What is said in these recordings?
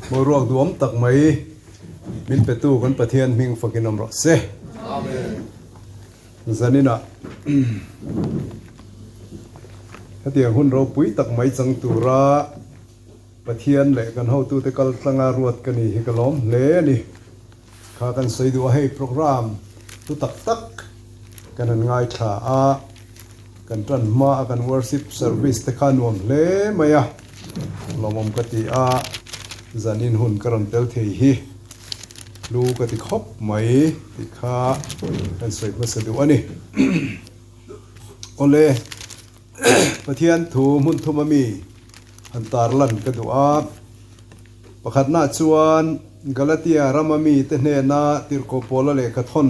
Boruak duam tak mai min petu kan Pathian hming fakin awm rawh se. Zaninah hetiang hun ropui tak mai chang tura Pathian leh kan hotute kal tlanga ruat ka ni hi ka lawm hle a ni. Kha kan sawi duh a hei program thu tak tak kan han ngaithla a, kan tan hma a kan worship service te kha nuam hle mai a, lawmawm ka ti a, zanin hun ka rawn tel thei hi lu ka ti khawp mai tih kha kan sawi hmasa duh a ni. Awle Pathian thu hmun thum ami han tarlan ka duh a, pakhatnaah chuan Galatia rama mite hnena tirhkoh Paula lehkha thawn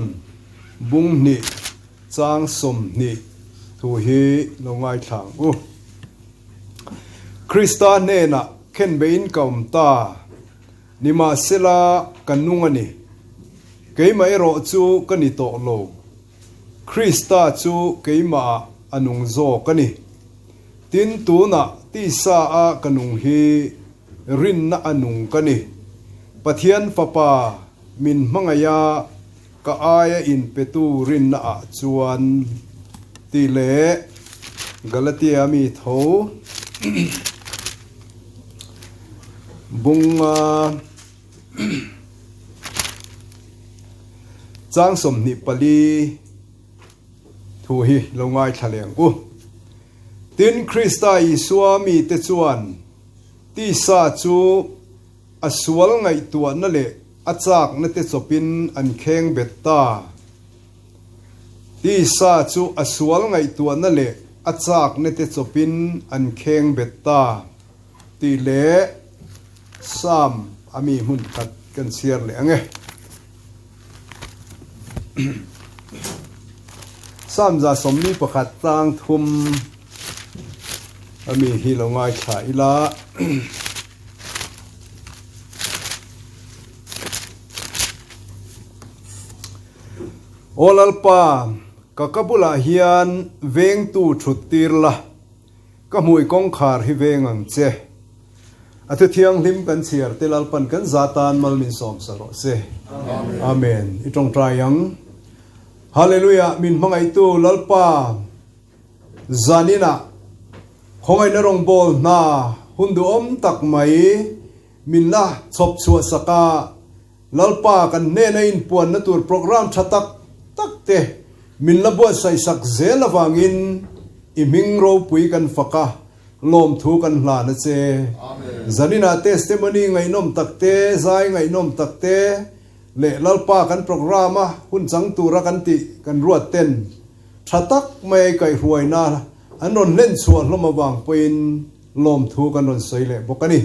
bung hnih chang 20 thu hi lo ngaithla ang u. Krista hnenah khenbeiin ka awm ta, nimahsela ka nung a ni. Keimah erawh chu ka ni tawh lo. Krista chu keimahah a nung zawk a ni. Tin, tunah tisa a ka nung hi rinna a nung ka ni. Pathian Fapa min hmangaih a, ka aia inpetu rinna ah chuan tih leh Galatia mi tho bunga Chang 24 thu hi lo ngaithla leh ang u. Tin, Krista Isua mite chuan tisa chu a sual ngaihtuahna leh a chakna te chawpin an kheng bet ta. Tisa chu a sual ngaihtuahna leh a chakna te chawpin an kheng bet ta. Tih leh Psalm a mi hmun khat kan chhiar leh ang e. Psalm 141 tlang thum a mi hi lo ngaithla ila. Aw Lalpa, ka ka bulah hian vengtu thut tir la. Ka hmui kawngkhar hi veng ang che. A thu thianghlim kan chhiar te Lalpan kan za tan mal min sawm sa rawh se. Amen. I tawngtai ang. Hallelujah min hmangaihtu Lalpa zaninah khawngaihna rawngbâwl hna hun duhawm tak mai min la chhawp chhuah sak a, Lalpa kan hnena inpuanna tur program tha tak tak te min la buatsaih sak zel avangin i hming ropui kan fak a, lawmthu kan hlan a che. Zaninah testimony ngaihnawm tak te, zai ngaihnawm tak te leh Lalpa kan program a hun chang tura kan tih kan ruat ten tha tak mai a i kaihhruaina an rawn hlen chhuah hlawm avang pawhin Lawmthu kan rawn sawi leh bawk a ni.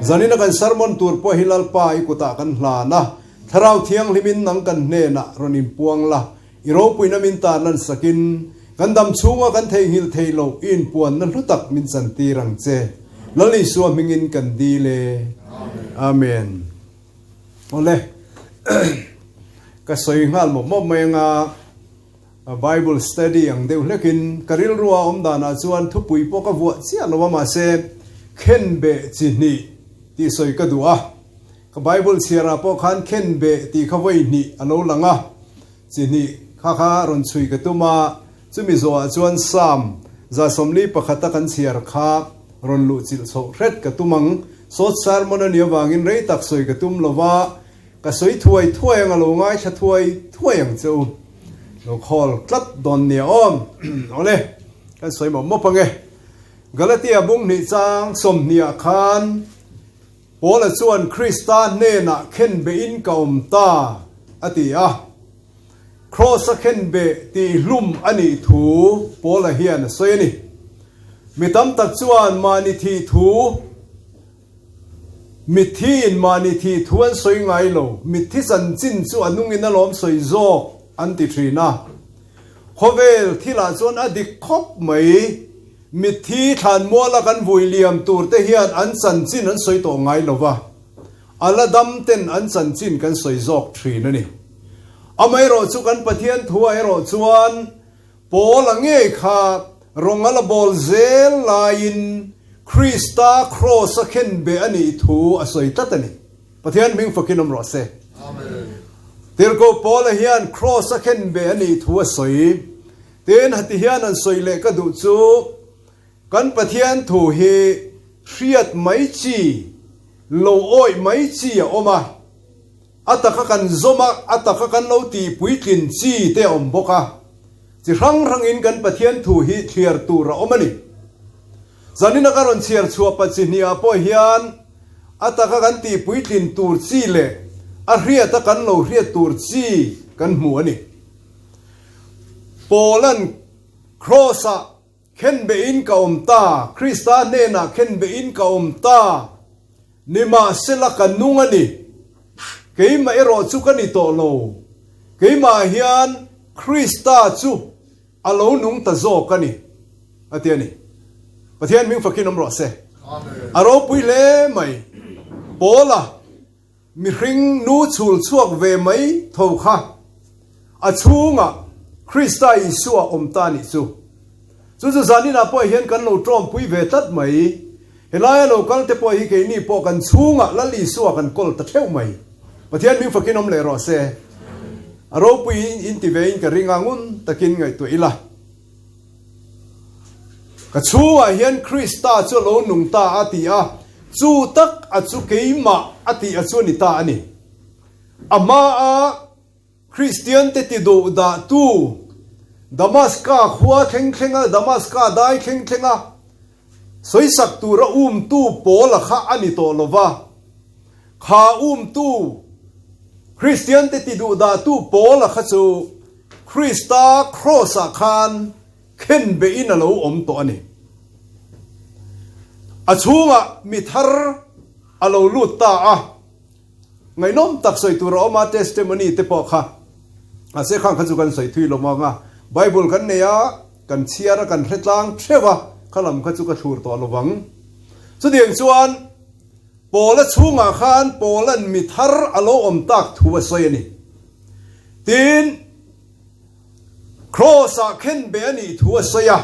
Zanina kan sermon tur pawh hi Lalpa i kutah kan hlan a, Thlarau Thianghlimin nang kan hnenah rawn inpuang la, i ropuina min tarlan sakin, kan dam chhunga kan theihnghilh theih loh i inpuanna hlu tak min chantir ang che. Lal Isua hmingin kan dil e. Amen. Awle, ka sawi nghal mawp mawp mai anga. Bible study ang deuh hlekin ka rilrua awm danah chuan thupui pawh ka vuah chiah lo a, mahse khenbeh chi hnih tih sawi ka duh a. Ka Bible chhiarah pawh khan khenbeh tih kha vawi hnih a lo lang a, chi hnih kha kha rawn chhui ka tum a, chumi zawhah chuan Psalm 141 kan chhiar kha rawn luh chilh chhoh hret ka tum ang. Short sermon a nih avangin rei tak sawi ka tum lo va, Ka sawi thuai thuai ang a lo ngaithla thuai thuai ang che u. Lo call tlat dawn nia awm. Awle, kan sawi mawp mawp ang e. Galatia bung hnih chang 20 ah khan Paula chuan Krista hnenah khenbeh in ka awm ta a ti a. Kraws a khenbeh tih hlum a nih thu Paula hian a sawi a ni. Mi tam tak chuan mahni thih thu Mitthi in mahni thih thu an sawi ngai lo, mitthi chanchin chu a nungin a lawm sawi zawk an ti thin a. Khawvel thilah chuan a dik khawp mai, mitthi thlanmuala kan vui liam tur te hian an chanchin an sawi tawh ngai lo va, a la dam ten an chanchin kan sawi zawk thin a ni. Amaherawh chu kan Pathian thuah erawh chuan Paula ngei kha rawng a la bawl zel laiin Krista kraws a khenbeh a nih thu a sawi tlat a ni. Pathian hming fakin awm rawh se. Tirhkoh Paula hian Kraws a khen ve a nih thu a sawi. Tin, hati hian an sawi leh ka duh chu, Kan Pathian thu hi hriat mai chi, lo awih mai chi a awm a, a taka kan zawm a, a taka kan lo tih puitlin chi te a awm bawk a. Chi hrang hrangin kan Pathian thu hi thliar tur a awm a ni. Zanina ka rawn chhiar chhuah pa chi hniah pawh hian a taka kan tih puitlin tur chi leh a hriata kan lo hriat tur chi kan hmu a ni. Paula'n Kraws-ah Khenbehin ka awm ta, Krista hnenah khenbehin ka awm ta. Nimahsela ka nung a ni. Keimah erawh chu ka ni tawh lo. Keimah hian Krista chu a lo nung ta zawk a ni, a ti a ni. Pathian hming fakin awm rawh se. A ropui hle mai. Paula. Mihring nu chhul chhuak ve mai tho kha a chhungah Krista Isua awm ta nih chu. Chu chu zaninah pawh hian kan lo tawmpui ve tlat mai. Helaia lo kal te pawh hi keini pawh kan chhungah Lal Isua kan kawl ta theuh mai. Pathian hming fakin awm leh rawh se. A ropui in ti ve in ka ring a ngun takin ngaihtuah ila. Ka chhungah hian Krista chu a lo nung ta a ti a, chu tak a chu keimah a tih a chu a ni ta a ni. A hmaa Kristiante ti duh dahtu Damaska khua thleng thlenga Damaska dai thleng thlenga sawisak tura umtu Paula kha a ni tawh lo va. Kha umtu Kristiante ti duh dahtu Paula kha chu Krista Kraws-ah khan khen behin a lo awm tawh a ni. A chhungah mi thar a lo lut ta a, ngaihnawm tak sawi tur a awm a, testimony te pawh kha. Mahse khang kha chu kan sawi thui lo vang a, Bible kan nei a, kan chhiar a, kan hre tlang theuh a, kha lam kha chu ka thlur tawh lo vang. Chutiang chuan Paula chhungah khan Paula'n mi thar a lo awm tak thu a sawi a ni. Tin, Kraws-ah khenbe a nih thu a sawi a.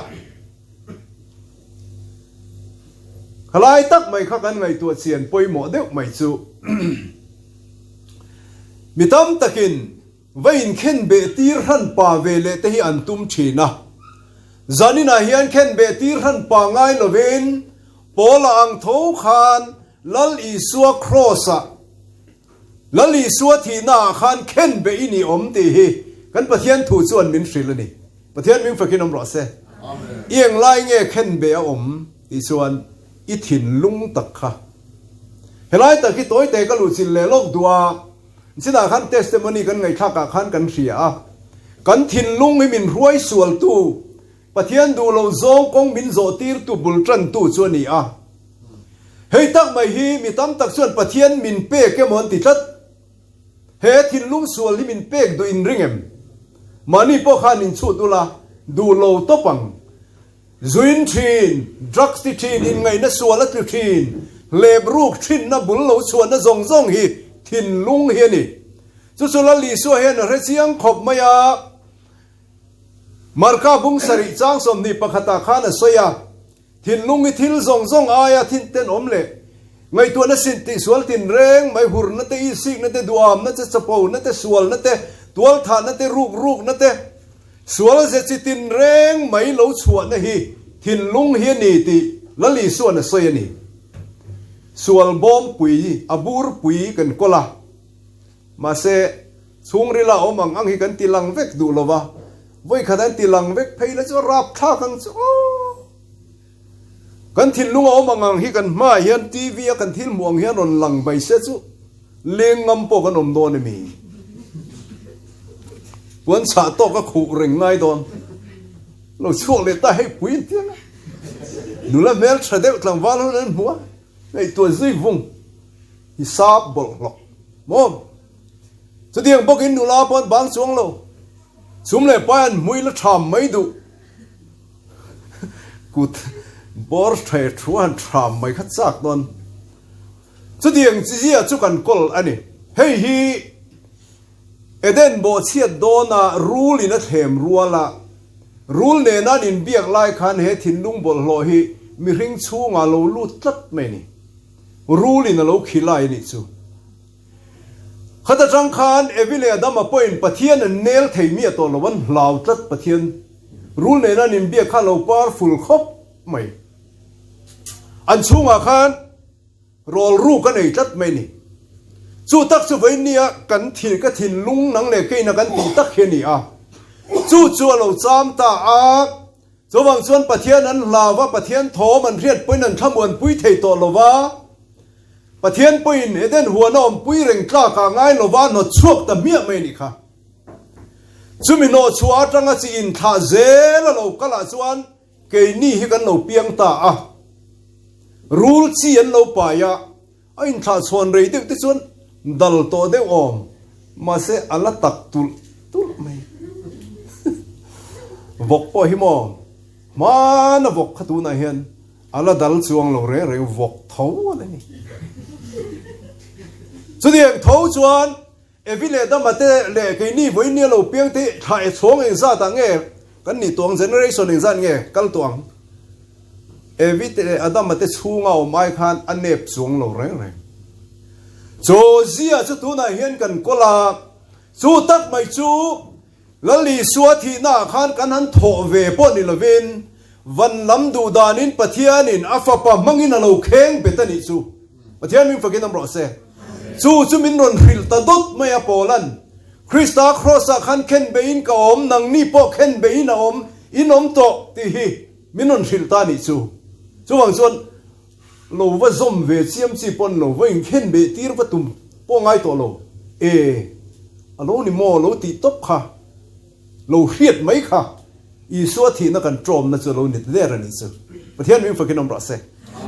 Khalai tak mai kha kan ngaihtuah chian pawimawh deuh mai chu. Mi tam takin va inkhenbeh tir hran pa ve leh te hi an tum thin a. Zaninah hian khenbeh tir hran pa ngai lovin Paula ang tho khan Lal Isua Kraws-ah Lal Isua thihnaah khan khen be i ni awm tih hi kan Pathian thu chuan min hrilh a ni. Pathian ming fakin awm rawh se. I englai nge khen be a awm tih chuan i thinlung tak kha. Helai tak hi tawite ka luhchilh leh lawk duh a, chinah khan testimony kan ngaihthlakah khan kan hria a, kan thinlung hi min hruai sualtu, Pathian duh loh zawng kawng min zawh tirtu bul tantu chu a ni a. Hei tak mai hi mi tam tak chuan Pathian min pek emaw an ti tlat. He thinlung sual hi min pek duh in ring em? Mahni pawh khan in chhut ula, duh lo tawp ang. Zuin thin, drugs ti thin, inngaihna sual a tlu thin, hlep ruk thinna bul lo chhuahna zawng zawng hi thinlung hi a ni. Chu chu Lal Isua hian a hre chiang khawp mai a. Marka bung sarih chang 21 ah khan a sawi a, Thinlung hi thil zawng zawng aia thin tenawm leh ngaihtuahna sin tihsual tinreng mai hurna te, ihsikna te, duamna te, chapona te, sualna te, tualthahna te, rukrukna te, sual ze chi tinreng mai lo chhuahna hi thinlung hi a ni tih Lal Isuan a sawi a ni. Sual bawmpui a burpui kan kawl a, mahse, Chhungrila awm ang ang hi kan ti lang vek duh lo va, vawikhat an ti lang vek phei la chu a rap thlak ang chu aw. Kan thinlung a awm ang ang hi kan hmaah hian TV a kan thil hmuh ang hian rawn lang mai se chu leng ngam pawh kan awm dawn emi? Puan chhah tawk a khuh reng ngai dawn. Lo chhuak leh ta hei pui an ti ang a. Nula hmel tha deuh tlangval hun an hmu a, ngaihtuah zui vung hi sap bawlhhlawh maw? Chutiang bawkin nula pawh an bang chuang lo. Chhum leh pai an hmui la tham mai duh. Kut bawr thei thu han tham mai kha chak dawn. Chutiang chi zia chu kan kawl a ni. Hei hi Eden bawhchhiat dawna rul in a thlem rual a, rul nena an inbiak lai khan he thinlung bawlhhlawh hi mihring chhungah lo lut tlat mai a ni. Rul in a lo khilai a nih chu. Khata tang khan Evi leh Adama pawhin Pathian an nel thei miah tawh lo, an hlau tlat Pathian rul nena an inbiak kha a lo powerful khawp mai. An chhungah khan rawl ruk a nei tlat mai ni. Chu tak chu vawinia kan thil ka thinlung nang leh keina kan tih tak hi a ni a. Chu chu a lo cham ta a. Chuvang chuan Pathian an hlau a, Pathian thawm an hriat pawhin an thlamuanpui thei tawh lo va. Pathian pawhin Eden huan a awmpui reng tlakah ngai lo va, hnawt chhuak ta hmiah mai a nih kha. Chumi hnawh chhuah atanga chi inthlah zel a lo kalah chuan keini hi kan lo piang ta a. Rul chi an lo pai a, A inthlah chhuan rei deuh te chuan dal tawh deuh awm, mahse a la tak tulh tulh mai. Vawk pawh hi maw, hmana vawk kha tunah hian a la dal chuang lo reng reng, vawk tho a la ni. Chutiang tho chuan Evi leh Dama te leh keini vawiin lo piang te thla e chhawng engzat ah nge kan nih tawh ang, generation engzat nge kal tawh ang? Evi te leh Adama te chhunga awm ai khan a nep chuang lo reng reng. Chaw zia chu tunah hian kan kawl a, chu tak mai chu Lal Isua thihna ah khan kan han thawh ve pawh ni lovin van lam duh danin Pathianin a fapa hmangin a lo kheng bet a nih chu. Pathian min fakin awm rawh se. Chu chu min rawn hrilh ta dawt mai a Paula'n, Krista Kraws-ah khan khen beiin ka awm, nangni pawh khen beiin a awm, in awm tawh tih hi min rawn hrilh ta a nih chu. Chuvang chuan lo va zawm ve chiam chi pawn lo va inkhen beh tir va tum pawh ngai tawh lo. E, a lo ni maw lo tih tawp kha, lo hriat mai kha. Isua thihna kan ṭawmna chu a lo ni ta der a nih chu. Pathian min fakin awm rawh se.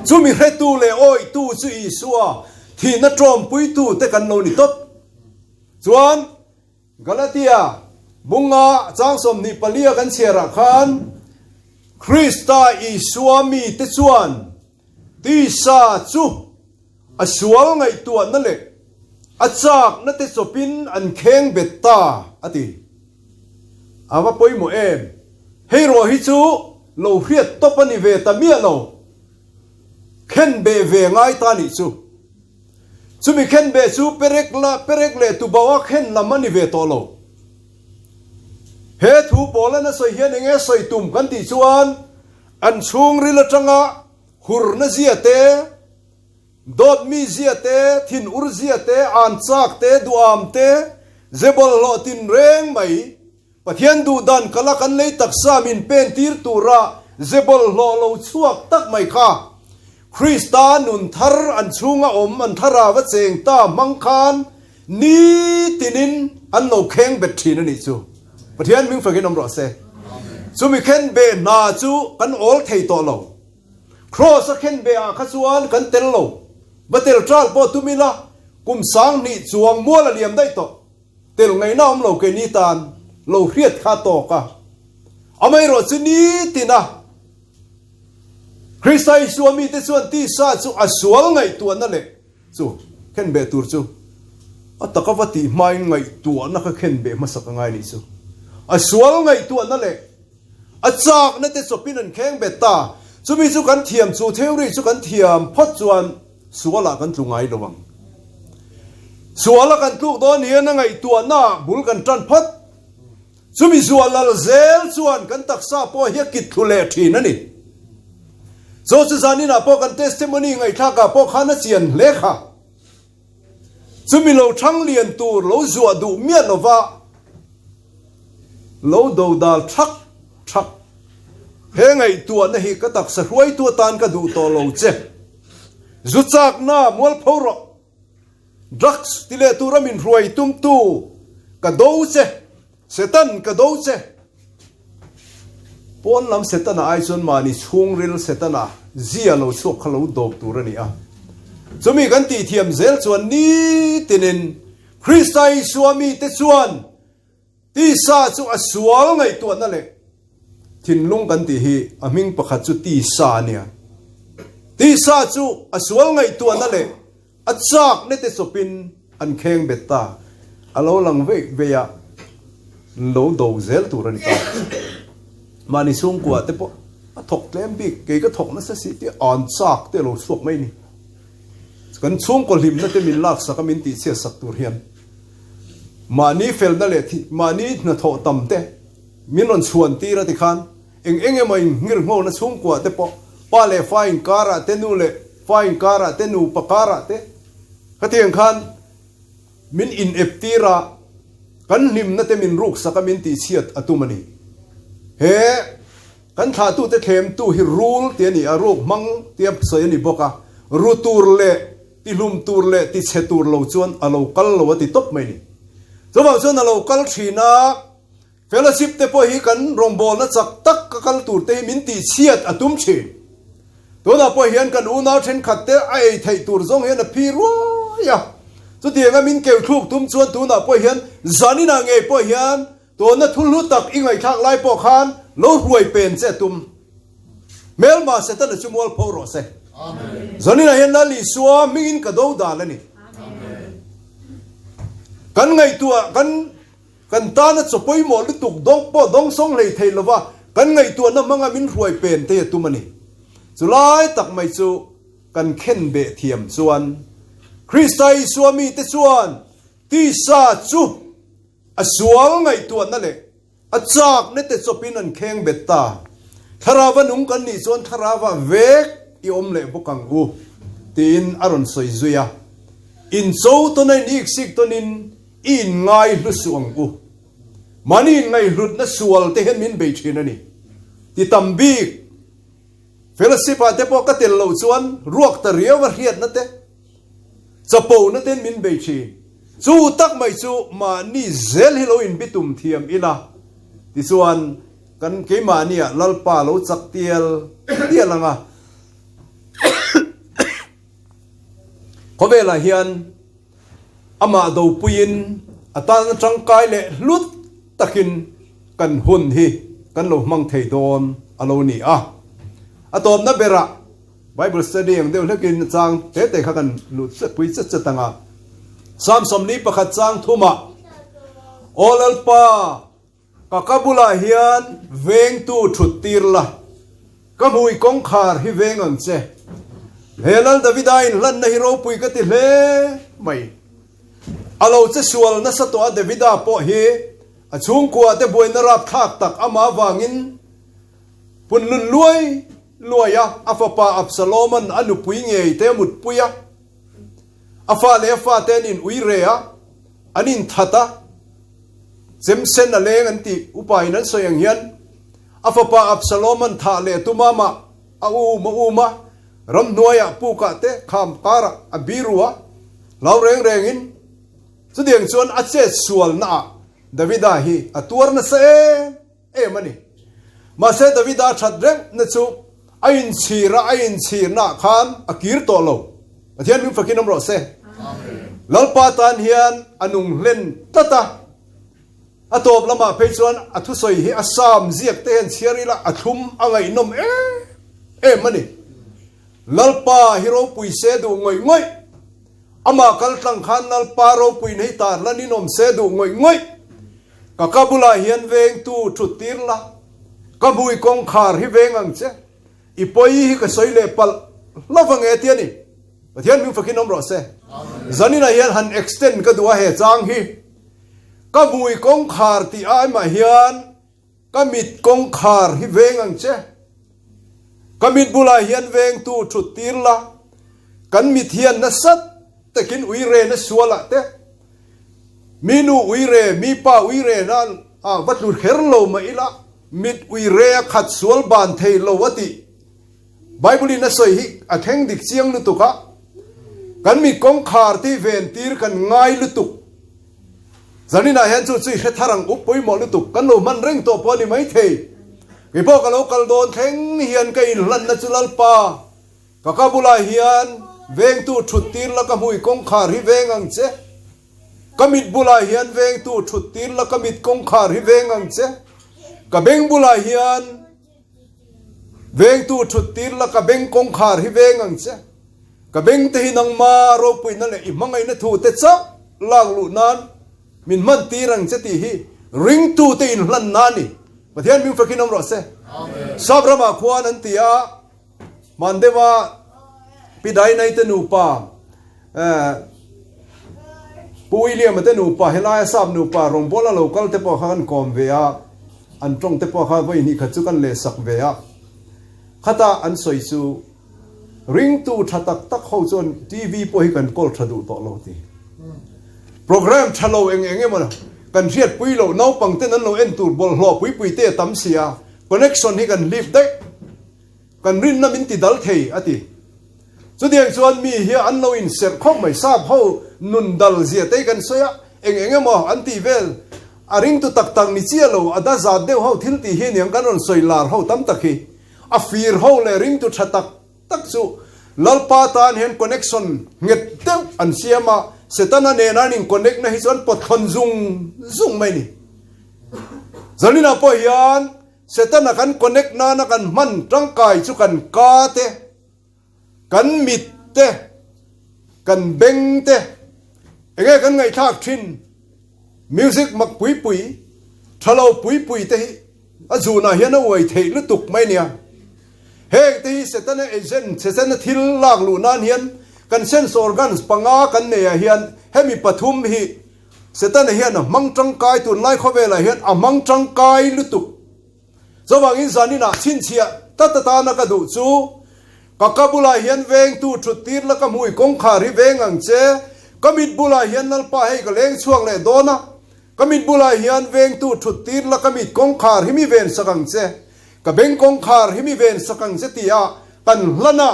Chumi hretu leh awitu chu Isua thihna ṭawmpuitu te kan lo ni tawp. Chuan Galatia bunga chang 24 a kan chhiarah khan Krista Isua mite chuan Tisa chu a sual ngaihtuahna leh a chakna te chawpin an kheng bet ta, a ti. A va pawimawh em? Hei rawh hi chu lo hriat tawp a ni ve ta miah lo. Khen beh ve ngai ta nih chu. Chumi khen beh chu perek la perek leh tuboa khen lam a ni ve tawh lo. He thu Paula'n a sawi hian eng nge sawi tum kan tih chuan, An chhungril atanga hurna zia te, dawt mi zia te, thinur zia te, an chak te, duham te, ze bawlhhlawh tinreng mai, Pathian duhdan kala kan lei taksa min pen tir tura ze bawlhhlawh lo chhuak tak mai kha Krista nun thar an chhunga awm an thlarau a cheng ta hmang khan Nitinin an lo kheng bet thin a nih chu. Pathian hming fakin awm rawh se. Chumi khen be hna chu kan awl thei tawh lo. Kraws a khen be ah kha chuan kan tel lo. Va tel ṭal pawh tum ila, kum 2000 chuang mual a liam daih tawh. Tel ngaihna awm lo keini tan lo hriat kha tawk a. Amaherawh chu nitina Krista Isua mite chuan tisa chu a sual ngaihtuahna leh Chu khen beh tur chu a taka va tih hmain ngaihtuahna kha khen beh hmasak a ngai nih chu. A sual ngaihtuahna leh a chakna te chawpin an kheng bet ta. Chumi chu kan thiam, chu theory chu kan thiam phawt chuan sualah kan tlu ngai lo ang. Suala kan tluk dawn hian a ngaihtuahna ah bul kan tan phawt. Chumi zual lal zel chuan kan taksa pawh hi a kit thlu leh thin a ni. Chaw chu zaninah pawh kan testimony ngaihthlakah pawh khan a chian hle kha. Chumi lo thang lian tur lo zuah duh miah lova lo do dal thak thak. He ngaihtuahna hi ka taksa hruaitu atan ka duh tawh lo che. Zu chakna mualpho rawh. Drugs ti leh tura min hruai tumtu ka do che, Satan ka do che. Pawn lam Setana ai chuan mahni chhungril Setana zia lo chhuak kha lo dawp tur a ni a. Chumi kan tihthiam zel chuan nitinin Krista Isua mite chuan Tisa chu a sual ngaihtuahna leh thinlung kan tih hi a hming pakhat chu tisa a nia. Tisa chu a sual ngaihtuahna leh a chakna te chawpin an kheng bet ta. A lo lang veih veih a, lo do zel tur a ni ta. Mahni chhungkua te pawh a thawk tlem bik, kei ka thawk nasa si tih an chak te a lo chhuak mai a ni. Kan chhungkaw hlimna te min laksak a, min tihchhiatsak tur hian. Mahni felna leh mahni hnathawh tam te min rawn chhuan tir a tikhan eng eng emaw in nghirnghawna chhungkua te pawh pa leh fa inkarah te nu leh fa inkarah te nupa karah te khatiang khan min inep tir a, kan hlimna te min ruksak a min tihchhiat a tum a ni. He kan thlahtute thlemtu hi rul tih a ni a, ruk hmang tia sawi a ni bawk a, ru tur leh tihlum tur leh tichhe tur lo chuan a lo kal lo a ti tawp mai a ni. Chuvang chuan a lo kal thin a, Fellowship te pawh hi kan rawngbawlna chak tak ka kal tur te hi min tihchhiat a tum thin. Tunah pawh hian kan unau thenkhat te a ei theih tur zawng hian a phi ruai a. Chutianga min keu thluk tum chuan tunah pawh hian zaninah ngei pawh hian tawna thu hlu tak i ngaihthlak lai pawh khan lo hruai pen che a tum. Hmelma Setana chu mual pho rawh se. Zaninah hian Lal Isua hmingin ka do dal a ni. Kan ngaihtuah kan Kan tana chaw pawimawh lutuk dawng pawh dawng sawng hlei thei lova kan ngaihtuahna hmanga min hruai pen te a tum a ni. Chu lai tak mai chu kan khen beh thiam chuan Krista Isua mite chuan tisa chu a sual ngaihtuahna leh a chakna te chawpin an kheng bet ta. Thlarauva nung kan nih chuan thlarauva vek i awm leh bawk ang u tiin a rawn sawi zui a. Incho tawn a in iksik tawnin I inngai hlu suh ang u. Mahni inngaihhlutna sual te hian min bei thin a ni. Ti tam bik fellowship ah te pawh ka tel loh chuan ruak ta riau a hriatna te, chapo na ten min bei thin. Chu tak mai chu mahni zel hi lo inbitum thiam ila tichuan kan keimahni ah Lalpa lo chak tial tial ang a. Khawvelah hian Amah dopuiin a tana tangkai leh hlut takin kan hun hi kan lo hmang thei dawn a lo ni a. A tawpna berah Bible study ang deuh hlekin a chang te te kha kan luh pui chet chet ang a. Psalm 41 chang thumah, Aw Lalpa, Ka ka bulah hian vengtu thut tir la, ka hmui kawngkhar hi veng ang che. He Lal Davida inhlanna hi ropui ka ti hle mai. A lo che sual nasa tawh a Davida pawh hi a chhungkua te buaina rapthlak tak amah avangin punlun luai luai a, a fapa Absaloma'n a nupui ngei te a mutpui a, a fa leh a fate an in ui re a, an inthat a. Chemsen a leng an tih upa in an sawi ang hian a fapa Absalom an thah leh tum a mah a um a um a, ramhnuaiah pukah te kham karah a biru a, hlau reng reng in chutiang chuan a chet sualna ah Davida hi a tuar nasa em em a ni. Mahse Davida that rengna chu a inchhir a, a inchhirnaah khan a kir tawh lo. Pathian min fakin awm rawh se. Lalpa tan hian a nung hlen tlat a, a tawp lamah phei chuan a thusawi hi a sam ziak te hian chhiar ila a thlum a ngaihnawm em em a ni. Lalpa hi ropui se duh ngawih ngawih. Amah kal tlang khan Lalpa ropuiin hei tar lan in awm se duh ngawih ngawih. Ka ka bulah hian vengtu thut tir la, ka hmui kawngkhar hi veng ang che, i pawi hi ka sawi leh palh hlauh ang e ti a ni. Pathian hming fakin awm rawh se. Zaninah hian han extend ka duh a he chang hi. Ka hmui kawngkhar tih aimah hian Ka mit kawngkhar hi veng ang che. Ka mit bulah hian vengtu thut tir la, kan mit hian nasat takin uire na sualah te, mi nu uire, mi pa uire na ah va tlu kher lo mah ila, mit uire a khat sual ban thei lo a tih Bible in a sawi hi a thleng dik chiang lutuk a, kan mit kawngkhar tih ven tir kan ngai lutuk. Zaninah hian chu chu i hre thar ang up pawimawh lutuk kan lo hman reng tawh pawh a ni maithei. Kei pawh ka lo kal dawn thleng hian ka inhlanna chu Lalpa, ka ka bulah hian vengtu thut tir la ka hmui kawngkhar hi veng ang che. Ka mit bulah hian vengtu thut tir la ka mit kawngkhar hi veng ang che. Ka beng bulah hian Vengtu thut tir la ka beng kawngkhar hi veng ang che. Ka beng te hi nangma ropuina leh i hmangaihna thu te chauh lak luh nan min hman tir ang che tih hi ringtu te inhlan na a ni. Pathian hming fakin awm rawh se. Sap ramah khuan an ti a, hman deuha Pi Dainai te nupa eh. Pu William-a te nupa helaia sap nupa rawngbawla lo kal te pawh kha kan kawm ve a, an tawng te pawh kha vawi hnih khat chu kan lehsak ve a. Khata an sawi chu ringtu tha tak tak ho chuan TV pawh hi kan kawl tha duh tawh lo ti. Programme tha lo eng eng emaw kan hriatpui loh naupang ten an lo en tur bawlhhlawh puipui te a tam si a, connection hi kan hlip daih. Kan rinna min ti dal thei, a ti. Chutiang chuan mi hi an lo inserh khawp mai, sap ho nun dal zia te hi kan sawi a, eng eng emaw an tih vel, a ringtu tak tak ni chiah lo, a da zat deuh ho thil tih hi aniang kan rawn sawi lar ho tam tak hi. A fir ho leh ringtu tha tak tak chu Lalpa tan hian connection nghet deuh an siam a, Setana nena an in connect na hi chuan pawthlawn zung zung mai a ni. Zaninah pawh hian Setana kan connect nana kan hman tangkai chu kan ka te, kan mit te, kan beng te, enge kan ngaihthlak thin, music mak pui pui, tha lo pui pui te hi a zunah hian a uai theih lutuk mai nia. Heng te hi Setana agent, Setana thil lak luh nan hian kan sense organs panga kan nei ah hian hemi pathum hi Setana hian a hmang tangkai tunlai khawvelah hian a hmang tangkai lutuk. Chuvangin zaninah chhinchhiah tlat atana ka duh chu, ka ka bulah hian vengtu thut tir la ka hmui kawngkhar hi veng ang che, ka mit bulah hian Lalpa hei ka leng chhuak leh dawn a, ka mit bulah hian vengtu thut tir la ka mit kawngkhar hi mi ven sak ang che, ka beng kawngkhar hi mi ven sak ang che tia kan hlan a.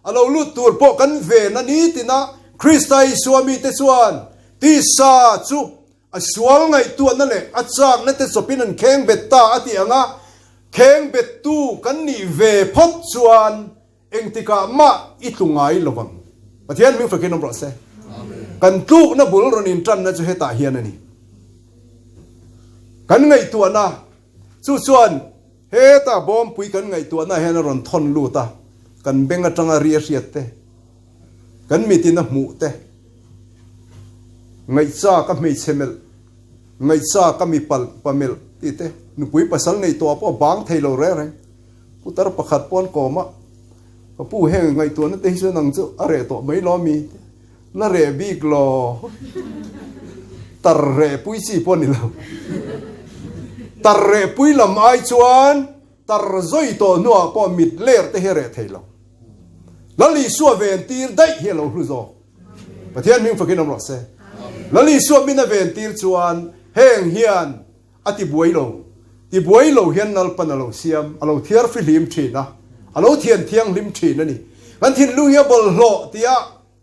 A lo lut tur pawh kan ven a ni tina Krista Isua mite chuan tisa chu a sual ngaihtuahna leh a chakna te chawpin an kheng bet ta a tih ang a, kheng bettu kan nih ve phawt chuan engtikah mah i tlu ngai lo vang. Pathian hming fakin awm rawh se. Kan tlukna bul rawn intanna chu hetah hian a ni. Kan ngaihtuahna chu chuan Heta bawmpui kan ngaihtuahna hian a rawn thawn lut a, kan beng atanga ri a hriat te, kan mitin a hmuh te, ngaihcha ka hmeichhe melh, ngaihcha ka mi pa melh tih te, nupui pasal nei tawh ah pawh a bang thei lo reng reng. Putar pakhat pawh an kawm a, ka pu heng ngaihtuahna te hi chuan ang chu a reh tawh mai lo ami? La reh bik lo. Tar reh pui chi pawh a ni lo. Tar reh pui lam ai chuan tar zawi tawh hnuah pawh mit ler te hi a reh thei lo. Lal Isua ven tir daih hi a lo hlu zawk. Pathian hming fakin awm rawh se. Lal Isua min a ven tir chuan heng hian a ti buai lo. Ti buai lo hian Lalpan a lo siam, a lo thiar fihlim thin a, a lo thian thianghlim thin a ni. Kan thinlung hi a bawlhhlawh tia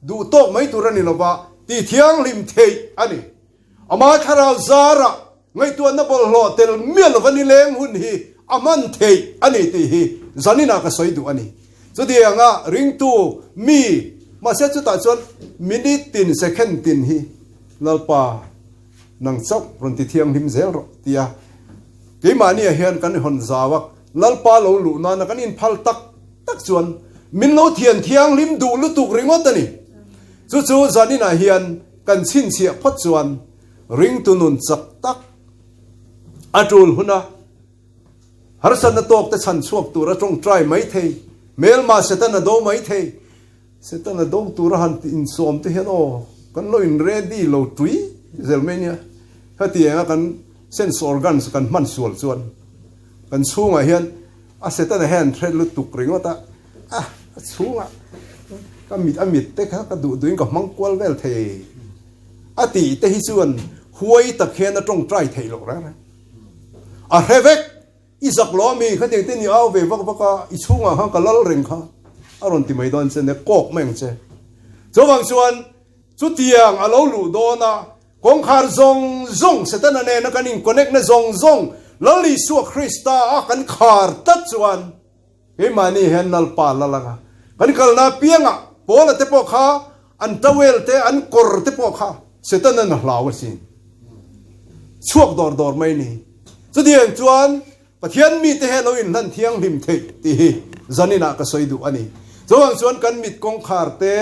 Duh tawk mai tur a ni lova, tih thianghlim theih a ni. Amah thlarau zarah ngaihtuahna bawlhhlawh tel miah lova nileng hun hi a hman theih a ni tih hi zaninah ka sawi duh a ni. Chutianga ringtu mi, mahse chutah chuan minute tin second tin hi Lalpa nang chauh rawn ti thianghlim zel rawh tia keimahniah hian kan hawn zau a, Lalpa lo luh nana kan inphal tak tak chuan min lo thian thianghlim duh lutuk ringawt a ni. Chu chu zaninah hian kan chhinchhiah phawt chuan ringtu nun chak tak a tul huna harsatna tawk te chhan chhuak tura tawngtai mai thei, hmelma Satan a do mai thei, Satan a do tura han insawm te hian aw kan lo in ready lo tui zel mai nia. Hetianga kan sense organs kan hman sual chuan kan chhungah hian A Setana hian hre lutuk ringawt a, a a chhungah ka mit a mit te kha ka duh duhin ka hmang kual vel thei a tih te hi chuan huai tak hian a tawngtai theih loh reng reng. A hre vek, i zak lo ami khatiang te ni au ve vak vak a, i chhungah khan ka lal reng kha a rawn ti mai dawn che nia kawk mai ang che. Chuvang chuan chutiang a lo luh dawn a, Kawngkhar zawng zawng, Setana nena kan in connect na zawng zawng, Lal Isua Krista a kan khar tlat chuan keimahni hian Lalpa lal anga kan kalna apiangah Paula te pawh kha an towel te an kawr te pawh kha Setana'n a hlau asin. Chhuak dawr dawr mai ni. Chutiang chuan Pathian mite hi a lo inhlan thianghlim theih tih hi zaninah ka sawi duh a ni. Chuvang chuan kan mit kawngkhar te,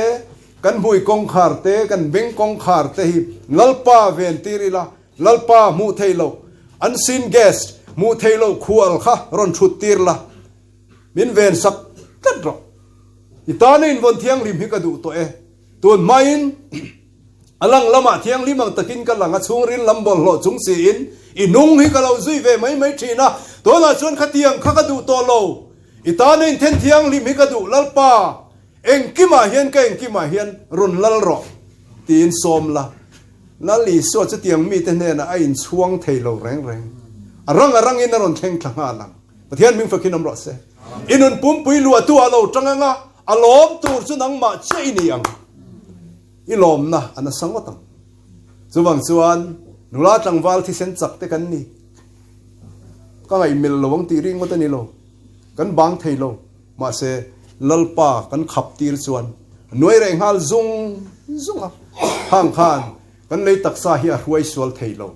kan hmui kawngkhar te, kan beng kawngkhar te hi Lalpa ven tir ila, Lalpa hmuh theih loh, unseen guest, hmuh theih loh khual kha rawn thut tir la, min ven sak tlat rawh. I tana invawn thianghlim hi ka duh tawh e. Tun hmain. A lang lamah thianghlim ang takin ka lang a, chhungril lam bawlhhlawh chung siin i hnung hi ka lo zui ve mai mai thin a, tunah chuan khatiang kha ka duh tawh lo. I tana inthen thianghlim hi ka duh, Lalpa, engkimah hian ka engkimah hian rawn lal rawh, tiin sawm la. Lal Isua chutiang mite hnenah a inchhuang thei lo reng reng. A rang a rangin a rawn thleng thla nghal ang. Pathian hming fakin awm rawh se. I nun pumpui luahtu ah lo tang ang a, a lawm tur chu nangmah chiah i ni ang. I lawmna a nasa ngawt ang. Chuvang chuan nula tlangval thisen chak te kan ni. Ka ngaihmilh lo ang tih ri ngawt a ni lo. Kan bang thei lo. Mahse, Lalpa kan khap tir chuan a nuai reh nghal zung zung a. Hang khan kan lei taksa hi a hruai sual thei lo.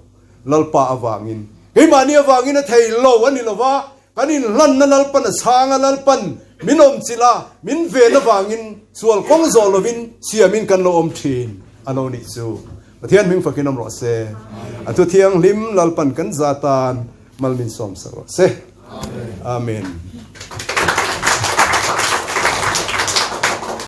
Lalpa avangin, keimahni avangin a thei lo a ni lo va, Kan inhlanna Lalpan a chhang a, Lalpan min awmchilh a, min ven avangin sual kawng zawh lovin siamin kan lo awm thin a lo nih chu. Pathian hming fakin awm rawh se. A thu thianghlim Lalpan kan za tan mal min sawm sak rawh se. Amen.